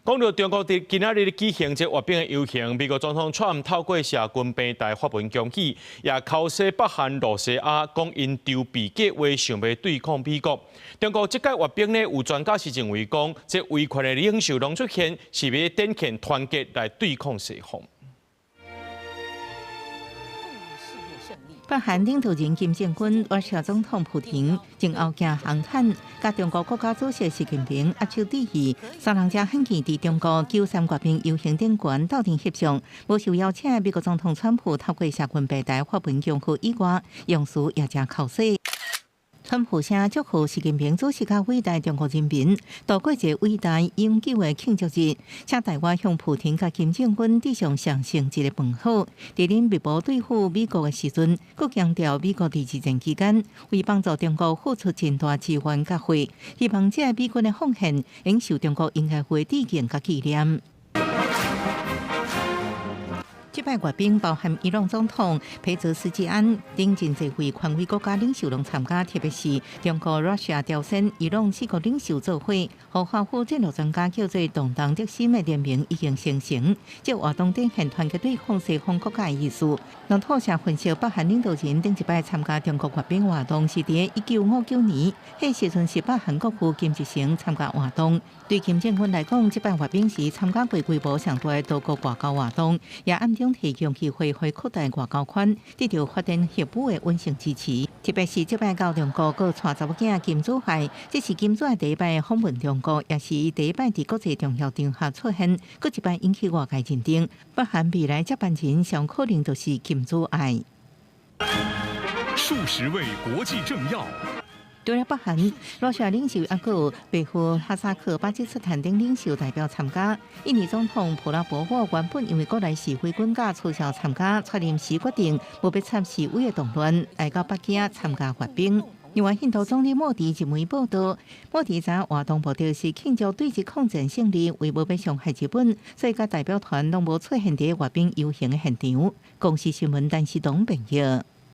講到中國佇今仔日舉行這閱兵的遊行，美國總統川普透過社群平台發文恭喜，也剾洗北韓、露西亞，講𪜶籌備計劃想欲對抗美國。中國這屆閱兵呢，有專家是認為講，這威權的領袖攏出現，是欲展現團結來對抗西方。北韓領導人金正恩、俄羅斯總統普廷、前後駕紅毯，佮中國國家主席習近平握手致意，三人遮罕見佇中國93閱兵遊行頂懸鬥陣翕相。無受邀請的美國總統川普透過社群平台發文恭賀以外，用詞也誠剾洗。川普聲祝賀習近平主席佮偉大中國人民度過一个偉大永久的慶祝日，請代我向普廷佮金正恩致上上誠摯的問好。佇恁密謀對付美國的時陣，閣強調美國佇二戰期間為幫助中國付出真大資源佮血，希望這个美軍的奉獻應受中國應該會致敬佮紀念。這擺閱兵包含伊朗總統裴澤斯基安等真濟位權威國家領袖攏參加，特別是中國、Russia、朝鮮、伊朗四國領袖做伙，予華府戰略專家叫做動盪的心的聯盟已經形成。這活動展現團結對抗西方國家的意思。路透社分析，北韓領導人頂一擺參加中國閱兵活動是佇1959年，彼時陣是北韓國父金日成參加活動。對金正恩來講，這擺閱兵是參加過規模上大的多國外交活動，也暗中提供機會予擴大外交圈，得著發展核武的穩性支持。特別是這擺到中國，閣帶查某囝金主愛，這是金主愛第一擺訪問中國，也是伊第一擺佇國際重要場合出現，閣一擺引起外界認定，北韓未來接班人上可能就是金主愛。數十位國際政要。除了北韓，羅西亞領袖猶閣有白俄、哈薩克、巴基斯坦等領袖代表參加。印尼總統普拉博沃原本因為國內示威滾架取消參加，卻臨時決定無欲插示威的動亂，來到北京參加閱兵。另外，印度總理莫迪日媒報道，莫迪知活動目的是慶祝對日抗戰勝利，為無欲傷害日本，所以佮代表團攏無出現佇閱兵遊行的現場。公視新聞陳世東編譯。